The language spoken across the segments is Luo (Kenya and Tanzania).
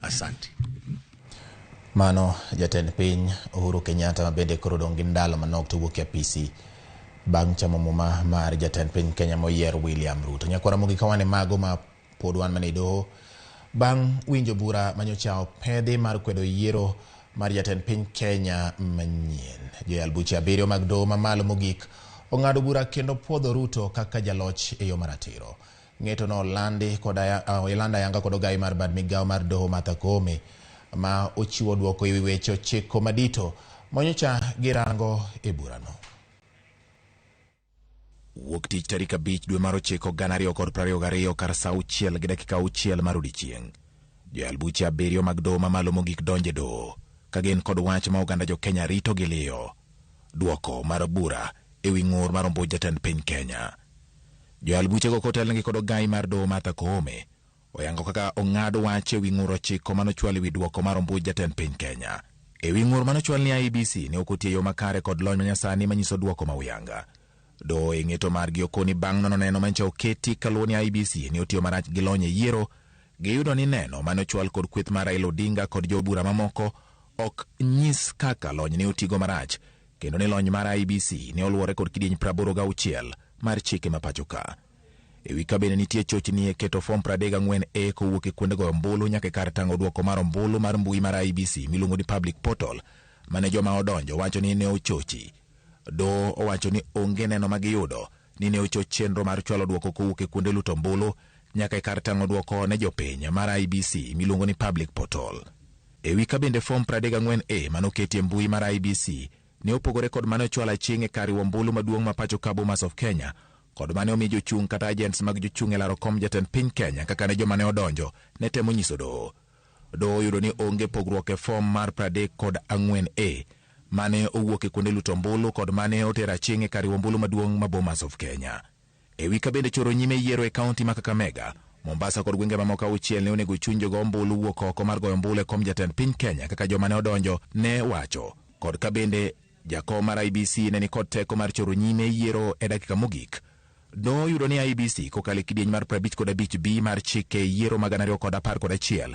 Asante. Mano jatend piny Uhuru Kenyatta ma bende koro odong' gi ndalo manok to wuok e apisi bang' chamo muma mar jatend piny Kenya moyier William Ruto. Nyakwara Ramogi ka wan e mago ma pod wan mana e doho bang' winjo bura manyocha opedhi mar kwedo yiero mar jatend piny Kenya manyien. Joyal buche 7 mag doho mamalo mogik ong'ado bura kendo puodho Ruto kaka jaloch e yo maratiro. Ng'eto no olandi kod olando ayanga kod ogai mar bad migawo mar doho Martha Koome ma ochiwo dwoko ewi weche 9 madito manyocha girango e burano. Wuok tich tarik 5 dwe mar 9 2022 kar saa 6:06 mar odiechieng'. Joyal buche 7 mag doho mamalo mogik donjo e doho ka gin kod wach ma oganda jo Kenya rito gi liyo. Dwoko mar bura ewi ng'ur mar ombuch jatend piny Kenya. Joyal buchego kotelnegi kod ogai mar doho Martha Koome oyango kaka ong'ad wach ewi ng'ur 9 manochwal ewi dwoko mar ombuch jatend piny Kenya. Ewi ng'ur manochwal ni IEBC ne ok otiyo e yo makare kod lony manyasani manyiso dwoko ma uyanga. Doho e ng'eto margi okoni bang' nono neno manyicha oketi kaluwo ni IEBC ne otiyo marach gi lony e yiero, giyudo ni neno manochwal kod kweth mar Raila Odinga kod jobura mamoko ok nyis kaka lony ne otigo marach, kendo ni lony mar IEBC ne oluwore kod kidieny 86 mar chike ma pacho ka. Ewi ka bende nitie chochni e keto fom 34A kowuok e kuonde goyo ombulu nyaka e kar tang'o dwoko mar ombulu mar mbui mar IEBC miluongo ni public portal mane joma odonjo wacho ni ne ochochi. Doho owacho ni onge neno ma giyudo ni ne ochoch chenro mar chwalo dwoko kowuok e kuonde luto ombulu nyaka e kar tang'o dwoko ne jopiny mar IEBC miluongo ni public portal. Ewi ka bende fom 34A manoketi e mbui mar IEBC ne opogore kod mane ochwal aching' e kar riwo ombulu maduong' ma pacho ka Bomas of Kenya kod mane omi jochung' kata agents mag jochung' e laro kom jatend piny Kenya kaka ne joma ne odonjo ne temo nyiso doho. Doho oyudo ni onge pogruok e fom mar 34A mane owuok e kuonde luto ombulu kod mane otero aching' e kar riwo ombulu maduong' ma Bomas of Kenya. Ewi ka bende choro nyime yiero e kaunti ma Kakamega, Mombasa kod gwenge mamoko 6 ne onego chuny jogo ombulu wuok oko mar goyo ombulu e kom jatend piny Kenya kaka joma ne odonjo ne wacho. Kod ka bende jakom mar IEBC ne ni kod teko mar choro nyime yiero e dakika mogik. Doho oyudo ni IEBC kokalo e kidieny mar 55B mar chike yiero mag 2011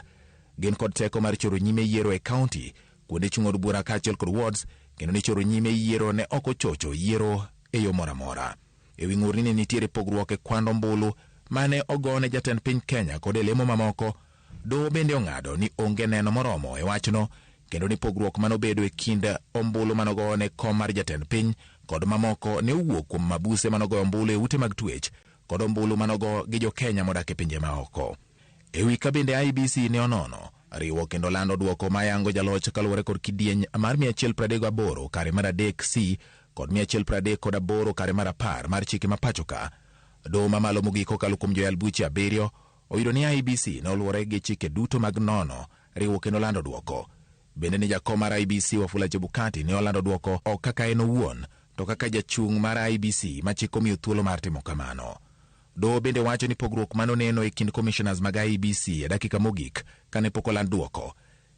gin kod teko mar choro nyime yiero e kaunti, kuonde chung' od bura kaachiel kod wards, kendo ni choro nyime yiero ne ok ochocho yiero e yo moro amora. Ewi ng'ur ni ne nitiere pogruok e kwand ombulu mane ogone jatend piny Kenya kod e lemo mamoko, doho bende ong'ado ni onge neno moromo e wachno kendo ni pogruok manobedo e kind ombulu manogone kom mar jatend piny kod mamoko ne owuok kuom mabuse manogoyo ombulu e ute mag twech kod ombulu manogo gi jo Kenya modak e pinje maoko. Ewi ka bende IEBC ne onono riwo kendo lando dwoko mayango jaloch kaluwore kod kidieny mar 138 kare mar 3 C kod 138 kare mar 10 mar chike ma pacho ka. Doho mamalo mogik kokalo kuom joyal buche 7 oyudo ni IEBC ne oluwore gi chike duto mag nono riwo kendo lando dwoko. Bende ni jakom mar IEBC Wafula Chebukati ne olando dwoko ok kaka en owuon to kaka jachung' mar IEBC ma chik omiyo thuolo mar timo kamano. Doho bende wacho ni pogruok manoneno e kind commissioners mag IEBC e dakika mogik kane pok oland dwoko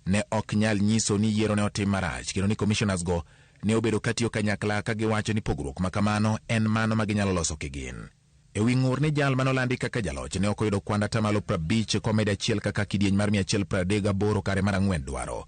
ne ok nyal nyiso ni yiero ne otim marach kendo ni commissioners go ne obedo katiyo kanyakla ka giwacho ni pogruok ma kamano en mano ma ginyalo loso kigin. Ewi ng'ur ni jal manolandi kaka jaloch ne ok oyudo kwand atamalo 50 komedo achiel kaka kidieny mar 138 kare mar 4 dwaro.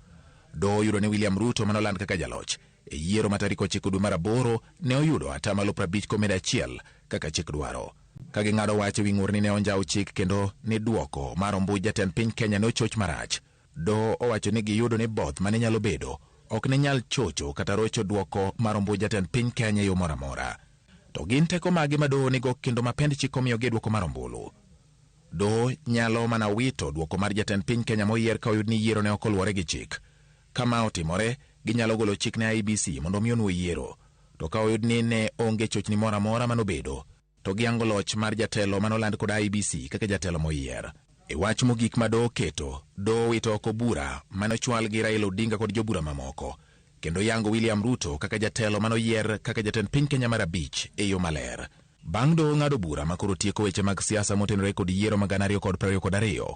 Doho oyudo ni William Ruto manoland kaka jaloch e yiero ma tarik 9 dwe mar 8 ne oyudo atamalo 50 komedo achiel kaka chik dwaro. Ka ging'ado wach ewi ng'ur ni ne onjaw chik kendo ni dwoko mar ombuch jatend piny Kenya ne ochoch marach. Doho owacho ni giyudo ni both mane nyalo bedo ok ne nyal chocho kata rocho dwoko mar ombuch jatend piny Kenya e yo moro amora. To gin teko mage ma doho nigo kendo ma pend chik omiyogi e dwoko mar ombulu? Doho nyalo mana wito dwoko mar jatend piny Kenya moyier ka oyud ni yiero ne ok oluwore gi chik. Ka ma otimore, ginyalo golo chik ne IEBC mondo omi onuo yiero. To ka oyud ni ne onge chochni moro amora manobedo, to giyango loch mar jatelo manoland kod IEBC kaka jatelo moyier. E wach mogik ma doho oketo, doho owito oko bura manochwal gi Raila Odinga kod jobura mamoko, kendo yango William Ruto kaka jatelo manoyier kaka jatend piny Kenya mar 5 e yo maler. Bang' doho ng'ado bura ma koro tieko weche mag siasa motenore kod yiero mag 2022,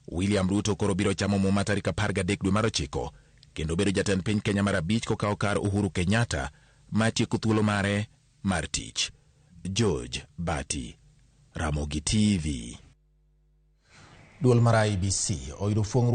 William Ruto koro biro chamo muma tarik 13 dwe mar 9 kendo bedo jatend piny Kenya mar 5 kokawo kar Uhuru Kenyatta ma tieko thuolo mare mar tich. George Bati, Ramogi TV. Duol mar IEBC oyudo fuong'ruok